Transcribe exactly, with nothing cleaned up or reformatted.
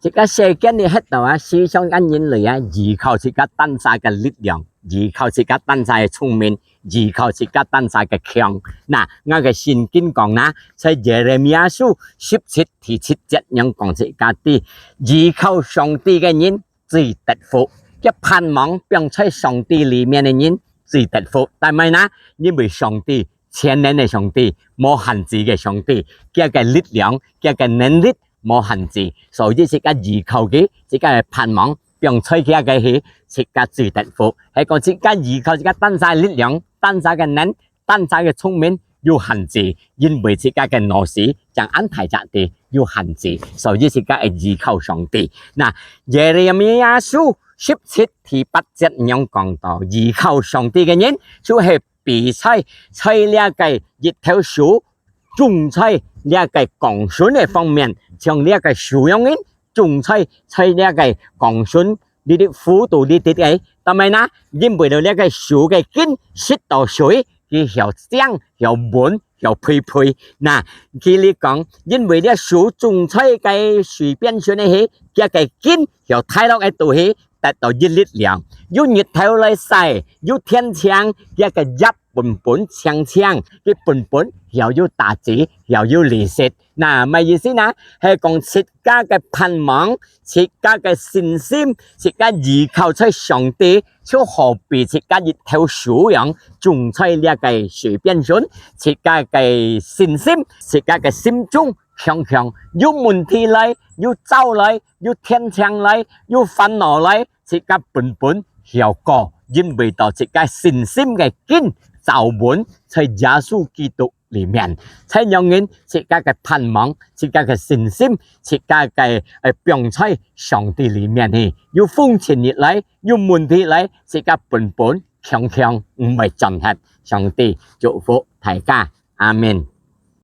自家世間裡歇到啊，世上个人類啊，依靠自家單儕个力量，依靠自家單儕个聰明，依靠自家單儕个強。那，𠊎个聖經講啊，在耶利米亞書十七第七節樣講自家知，依靠上帝个人最得福。佢盼望放在上帝裡面个人最得福。但係呢，因為上帝全能个上帝，無限制个上帝，佢个力量，佢个能力無限制，所以自家依靠佢，自家个盼望放在佢个去，自家最得福。係講自家依靠自家單儕力量，單儕个能，單儕个聰明有限制，因為自家个腦屎正恁大隻个有限制，所以自家愛依靠上帝。那，耶利米亞書十七第八節樣講到，依靠上帝个人，就係 比賽在這个一頭樹，種在這个光脣个方面，像這个樹樣人種在在這个光脣，裡裡糊塗裡裡个。但係呢，因為到這个樹个根食到水，佢曉靚、曉穩、曉肥肥。那，佢哩講，因為這樹種在个水邊脣个時，佢个根曉大落个肚去， 得到一力量。有日頭來晒，有天晴，佢个葉本本青青，佢本本曉有打子，曉有利息。那麼意思呢？係講自家个盼望，自家个信心，自家依靠在上帝，就好比自家一頭樹樣，種在這个水邊脣，自家个信心，自家个心中強強，有問題來，有災來，有天晴來，有煩惱來， 自家本本曉過，因為到自家信心个根紮穩在耶穌基督裡面，在樣人自家个盼望，自家个信心，自家个，呃，放在上帝裡面去。有風塵一來，有問題來，自家本本強強毋會轉忒。上帝祝福大家，阿們。